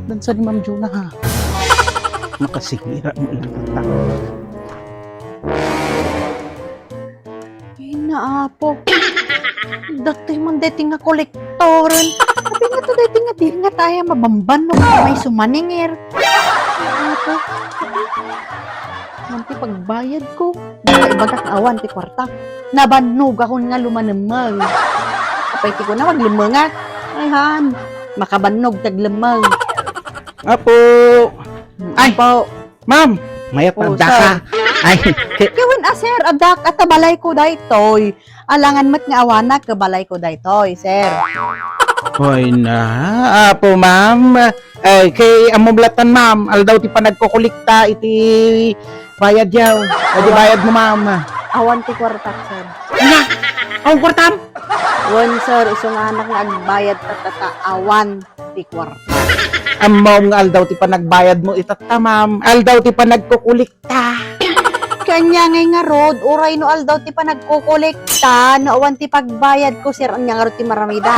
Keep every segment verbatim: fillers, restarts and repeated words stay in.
Dansa ni Ma'am Juna, ha? Makasingira mo lang ta. Ay, naapo. Datoy man deti nga kolektoren. Apay nga to deti nga di nga tayo mabamban no may sumaningir. Apo. Awan ti pagbayad ko. Di ka ibagak nga awan ti kwarta. Nabannog akon nga lumanemmeng. Apay ti kuna maglemmeng, ah? Ay, han. Makabannog ti aglemmeng. Apo. Ay. Apo. Ma'am, mayat. Oh, adda ka. Sir. Ay, ke- Kewen a, sir, addak, at balay ko daytoy. Alangan met nga awanak, balay ko daytoy, sir. Hoy na, apo, ma'am. Ay, kay ammom latan, ma'am. Aldaw ti panagkukulikta iti bayad yaw. Iti bayad mo, ma'am. Awan ti kwartak, sir. Ala, awan kwartam? Wen, sir, isu nga anak nga agbayad ta, ta, ta, awan ti kwarta. Ammom nga aldaw ti panagbayad mo itatta, ma'am. Aldaw ti panagkukulikta. Kanya ngay ngarud, uray no aldaw ti panagkukulikta, no awan ti pagbayad ko, sir, anya ngarud ti maramida.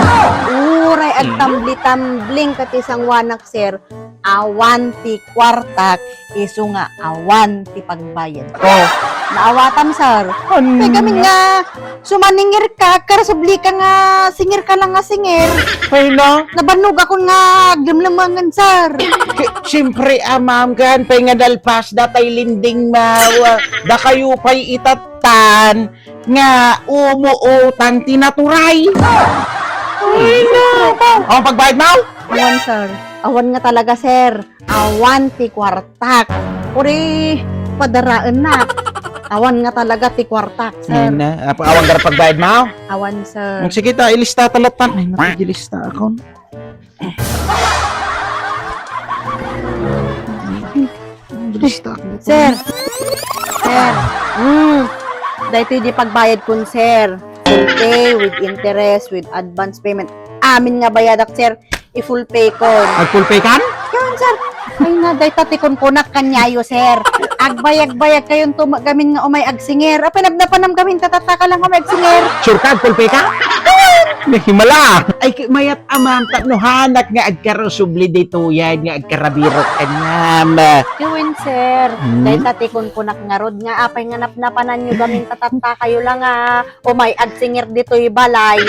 Uray agtambli-tambling ka ti sanguanak, sir, awan ti kwartak, isu nga awan ti pagbayad ko. Naawatam, sir. Ania? Kay gamin nga, sumaningir ka, agkarasubli ka nga singir ka lang nga singir. Ay na? Nabannog akon nga aglemlemengen, sir. Ki-, siyempre, ah, ma'am, kan pay nga nalpas datay lending, ma'am. Dakayo pay itattan nga umuutan ti naturay. Ay na, ma'am. Ang pagbayad mo? Awan, sir. Awan nga talaga, sir. Awan ti kwartak. Uri, padaraennak. Awan nga talaga ti kwartak, sir. Ay na, apa, awan nga pagbayad mo? Awan, sir. Mm, sige ta, ilista ta latan. Ay, naku, ilista ako. Ilista ako. Sir. Sir. Mm. Daytoy di pagbayad kun, sir. Full pay, with interest, with advance payment. Amin nga bayadak, sir. I-full pay ko. Ag-full pay kan? Yan, sir. Ay na, dayta ti kunkunak kaniayo, sir. Agbayag-bayag kayon to ma-, gamin nga umay agsingir. Apay, napnapanam gamin, tatataka lang umay agsingir. Sure ka, ag-full pay ka? Nahimala. Ay, ki-, mayat a, ma'am, tapno hanak nga agkarusubli ditoy, yan nga agkarabirok kaniam. Kawen, sir. Hmm? Dayta ti kunkunak ngarud nga, apay nga napnapanan nyo gamin, tatataka kayo lang, ah, umay agsingir ditoy balay.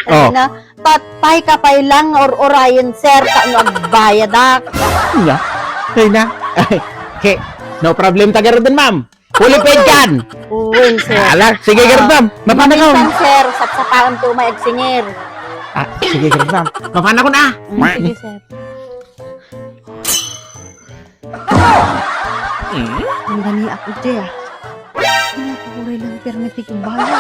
Oh. Ano na, Patpay ka pay lang, ur-urayen, sir, ta no agbayadak. Nya? Kay na? Ke, no problem ta garuden, ma'am. Fully paid kan? Uwin, sir. Ala, sige, garud, ma'am. Mapanakon. Minsan, sir, sapsapaen to may agsingir. Ah, sige, garud, ma'am. Mapanakon, ah. Mm, sige, sir. Hmm? Ang gani ako, Jay, ah. Pinapakuray lang pirmi ti kumbaya.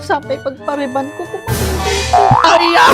Sapay pagpariban ko kung ano. Ay, ah!